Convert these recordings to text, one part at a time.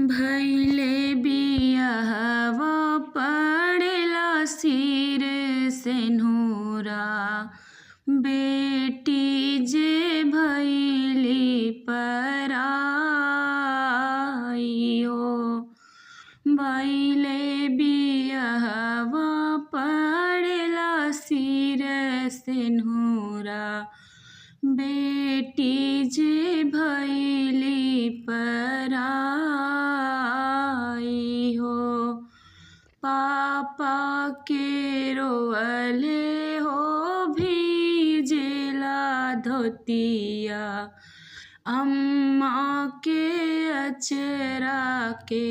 भैले बियहवा पड़ेला सिर सेनुरा, बेटी जे भैली पराइयो। भैले बियहवा पड़ेला सिर सेनुरा, बेटी जे भैली पराई हो। पापा के रोअले हो भीजेला धोतिया, अम्मा के अचरा के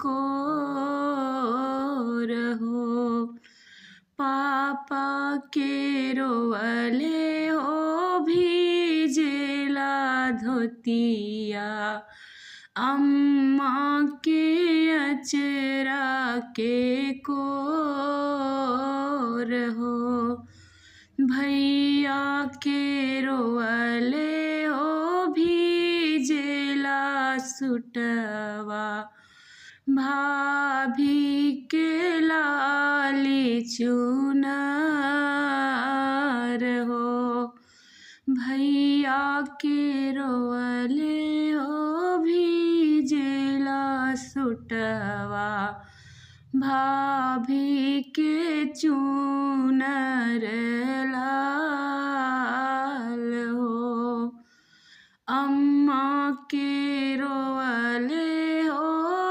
कोर हो। पापा के रोअले हो भीजेला धोतिया, अम्मा के अचरा के कोर हो। भैया के रोअले हो भीजेला सुटवा, भाभी के लाली चुनर हो। भैया के रोअले हो भीजेला सुटवा, भाभी के चुनर लाल हो। अम्मा के रोअले हो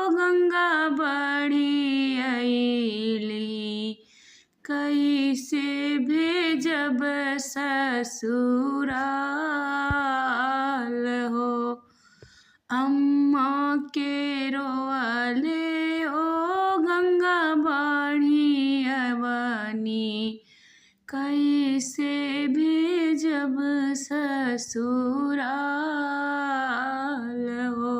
गंगा बड़ी अइली, कैसे भेजब ससुराल हो। अम्मा के रोअले हो गंगा बड़ी अवनी, कैसे भेजब ससुराल हो।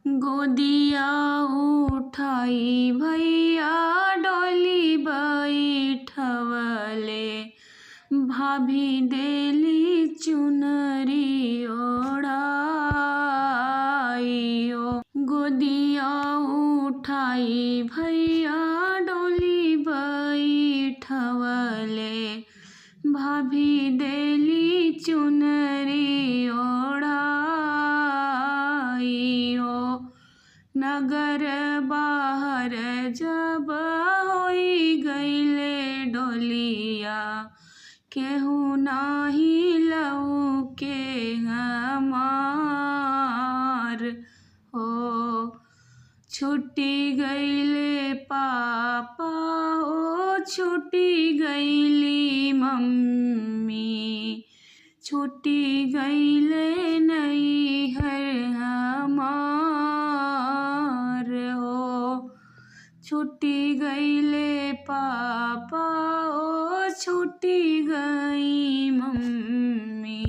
गोदिया उठाई भैया डोली बैठवले, भाभी देली चुनरी ओढ़ाइयो। गोदिया उठाई भैया डोली बैठवले, भाभी देली चुनरी ओढ़ाइयो। नगर बाहर जब होई गईले डोलिया, केहू नाही लऊ के हमार हो। छुटी गईले पापा हो छुटी गईली मम्मी, छुटी गईले नैहर हमार हो। छुटी गईले पापा हो छुटी गई मम्मी,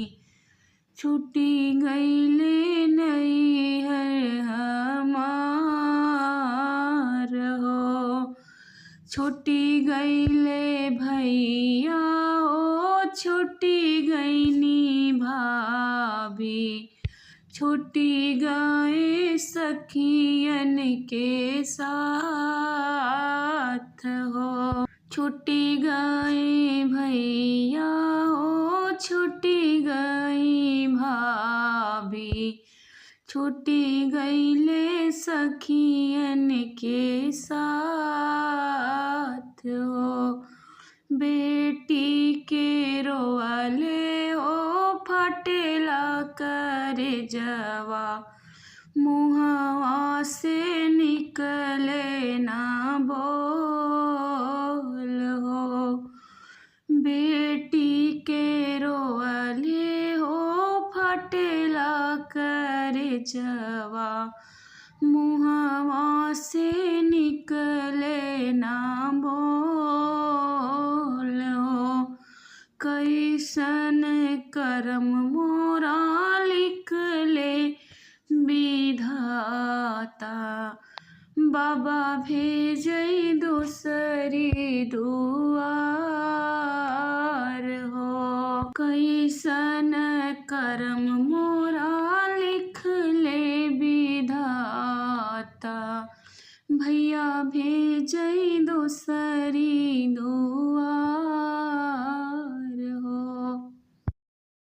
छुटी गईले नैहर हमार हो। छुटी गईले भैया हो छुटी गईनी भाभी, छुटी गए सखियन के साथ हो। छुटी गए भैया हो छुटी गई भाभी, छुटी गईले सखियन के साथ हो। बेटी के रोअले हो फटेला करे जवा, मुहवा से निकले ना बोल हो। बेटी के रोअले हो फटेला करे जवा, मुहवा से निकले ना बोल हो। कैसन करम मोरा लिख ले विधाता, बाबा भेजई दोसरी दुआर हो। कैसन करम मोरा लिख ले विधाता, भैया भेजै दोसरी दुआर।